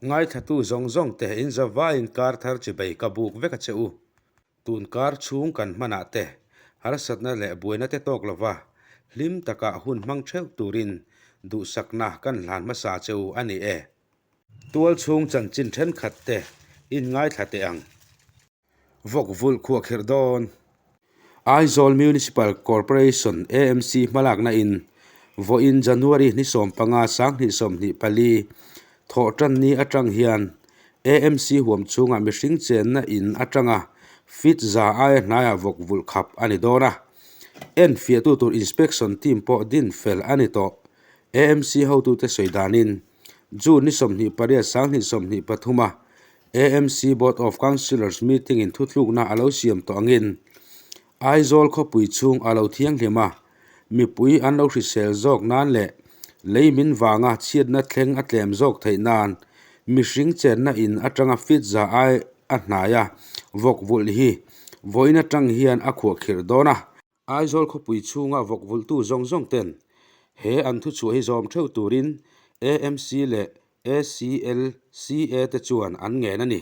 Ngaithlatu zawng zawng te in zavaiin kar thar chibei ka buk vek a che u. Tun kar chhung kan hmanah te harsatna leh buaina te tawk lova hlim takah hun hmang theuh turin duhsakna kan hlan hmasa che u a ni e. Tual chhung chanchin thenkhat te in ngaithla teh ang. Vawk vulh khuah khirh dawn. Aizawl Municipal Corporation, AMC, hmalakna in vawiin January ni 15 2024 thawh tan ni atang hian AMC huam chhungah mihring chenna in atanga feet za aia hnaiah vawk vulh khap a ni dawn a. Enfiahtu tur inspection team pawh din fel a ni tawh. AMC hotute sawi danin June ni 28 2023 a AMC Board of Councillors meeting in thutlukna a lo siam tawh angin Aizawl khawpui chhung a lo thianghlim a, mipui an lo hrisel zawk nan leh lei min vanga chhiatna thleng a tlem zawk theih nan mihring chenna in atanga feet za ai a hnai a vawk vulh hi vawiin atang hian a khuahkhirh dawn a. Aizawl khawpui chhunga vawk vulhtu zawng zawng ten he an thuchhuah hi zawm theuh turin AMC leh ACLCA te chuan an ngen a ni.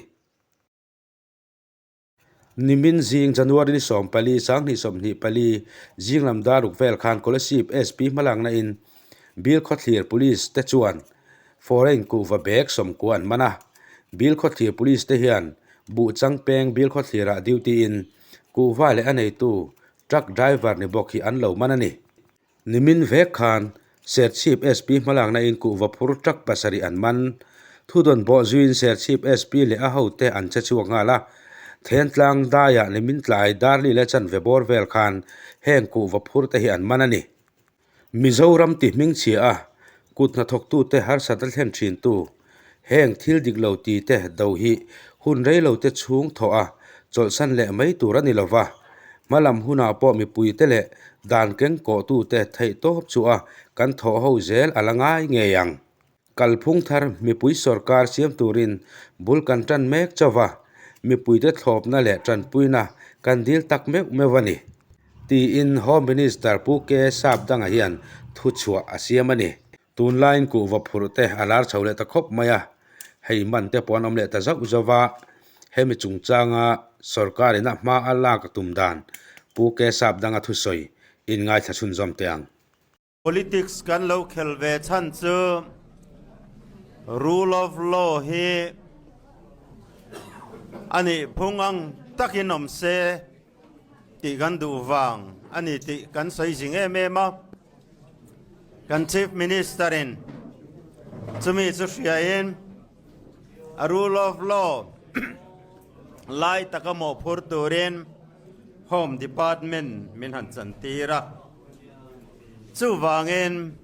Nimin zing January ni 14, 2024 zing lam dar ruk vel khan Kolasib SP hmalakna in Bilkhawthlir Police te chuan Foreign kuhva bag 90 an man a. Bilkhawthlir Police te hian Buhchang peng Bilkhawthlir ah duty in Kuhva leh a neitu truck driver ni bawk hi an lo man a ni. Nimin vek khan Serchhip SP hmalakna in kuhva phur truck pasarih an man. Thudawn bawh zuiin Serchhip SP leh a hote an che chhuak nghal a. Thentlang daiah nimin tlai Darli leh chanve bawr vel khan heng kuhva phur te hi an man a ni. Mizoram ti hmingchhia a, kut hnathawktute harsatna thlen thintu, heng thil dik lo ti te do hi hun rei lo te chhung thawh a chawlhsan leh mai tur a ni lo va. Hmalam hunah pawh mipuite leh dan kengkawhtute theih tawp chu a kan thawh ho zel a la ngai ngei ang. Kalphung thar mipui sorkar siam turin bul kan tan mek chauh a, mipuite thlawpna leh tanpuina kan dil tak meuh meuh a ni, tiin Home Minister Pu K Sapdanga hian thuchhuah a siam a ni. Tunlaiin kuhva phurh te a lar chho leh ta khawp mai a, hei man te pawh an awm leh ta zauh zauh a, hemi chungchanga sorkarin a hma a lak a tum dan Pu K Sapdanga thusawi inngaithla chhunzawm teh ang. Politics kan lo khel ve chhan chu rule of law hi a nih phung ang takin awm se tih kan duh vang a ni tih kan sawi zing em em a. Kan Chief Minister in chumi chu hriain a rule of law lai taka mawhphur turin Home Department min han chantir a. Chuvangin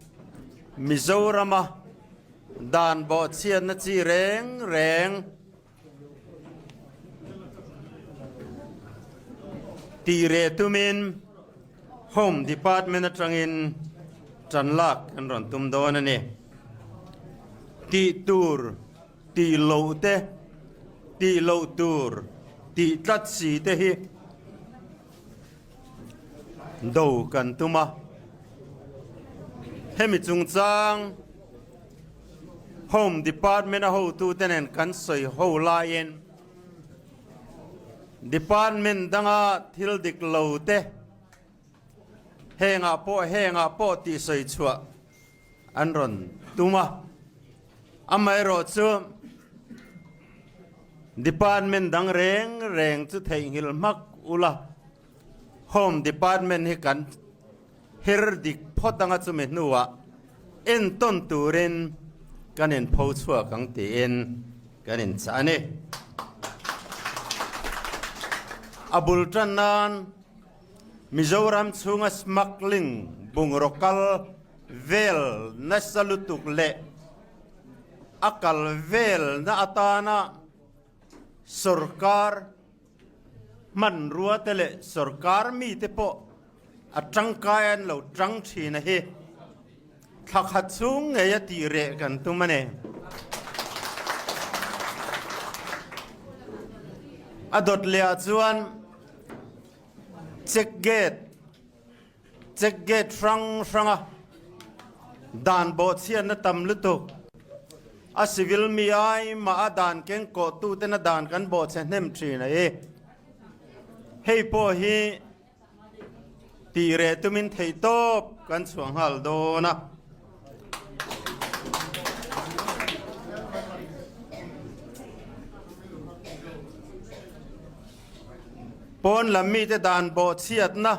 Mizorama dan bawhchhiatna chi reng reng tih reh tumin Home Department atangin tan lak kan rawn tum dawn a ni. Tih tur tih loh te, tih loh tur tih tlat si te hi Do kan tum a, hemi chungchang Home Department a hotute nen kan sawi ho laiin Department danga thil dik lo te hengah pawh hengah pawh tih sawi chhuah an rawn tum a, amaherawh chu Department dang reng reng chu theihnghilh hmak ula. Home Department hi kan her dik phawt anga chumi hnuah entawn turin kan inpho chhuak ang tiin kan inchah a ni. A bul tan nan Mizoram chhunga smuggling bungraw kal vel nasa lutuk leh a kal velna atana sorkar Hmanrua te leh sorkar mite pawh a tangkai an lo tang thin a hi. Thla khat chhung ngei a tih reh kan tum a ni. A dawt leh ah chuan check gate, check gate hrang hranga dan bawhchhiatna tam lutuk. A civil mi ai mah a dan keng kawh tu ten a dan kan bawh chhe hnem thin a i. Hei pawh hi tih reh tumin theihtawp kan chhuah nghal dawn a. Pawn lam mite dan bawh chhiatna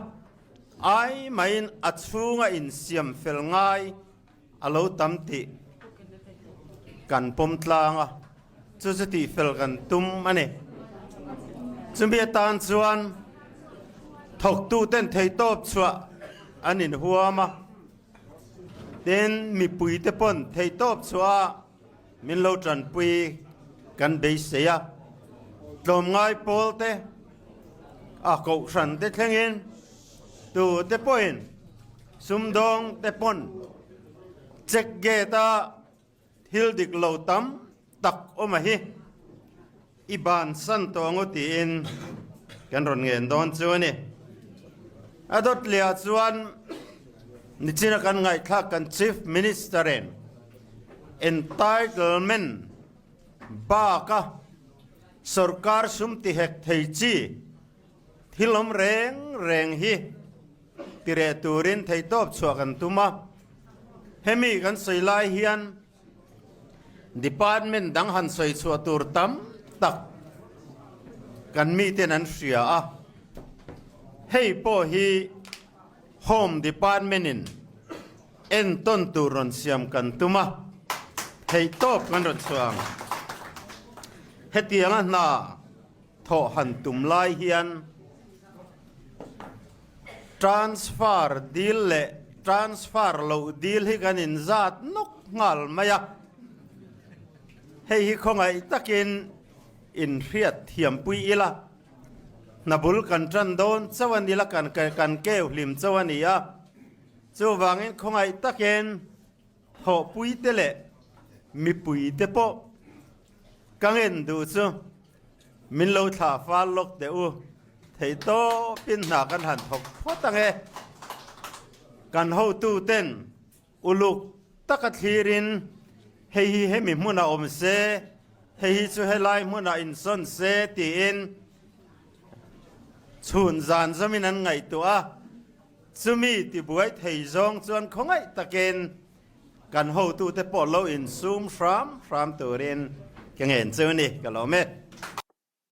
ai maiin a chhunga insiam fel ngai a lo tam tih kan pawm tlang a, chu chu tihfel kan tum a ni. Chumi atan chuan thawktuten theihtawp chhuah an inhuam a, tin mipuite pawn theihtawp chhuah a min lo tanpui kan beisei a, tlawmngai pawl te a kohhran te thlengin tute pawhin sumdawng te pawn check gate a thil dik lo tam tak awm a hi i bansan tawh angu tiin kan rawn ngen dawn chu a ni. A dawt leh ah chuan nichina kan ngaihthlak kan Chief Minister in entitlement baka sorkar sum ti hek thei chi thil awm reng reng hi ti reh turin theihtawp chhuah kan tum a. Hemi kan sawi lai hian Department dang han sawi chhuah tur tam tak kan miten an hria a, hei pawh hi Home Department in entawn tur rawn siam kan tum a, theihtawp kan rawn chhuah ang. Hetianga hna thawh han tum lai hian Transfer dil leh transfer loh dil hi kan inzat nawk nghal mai a, hei hi khawngaih takin inhriat thiampui ila, hna bul kan tan dawn chauh a ni la, kan kan keu hlim chauh a ni a, chuvangin khawngaih takin thawhpuite leh mipuite pawh ka ngen duh chu. Min lo thlah fal lawk teh u, thei tawpin hna kan han thawk phawt ang e. Kan hotuten uluk taka thlirin hei hi hemi hmunah awm se, hei hi chu helai hmunah insawn se tiin chhun zan zamin an ngaihtuah a, chumi tibuai thei zawng chuan khawngaih takin Kan hotute pawh lo insum hram hram turin ka ngen chu a ni, ka lawm e.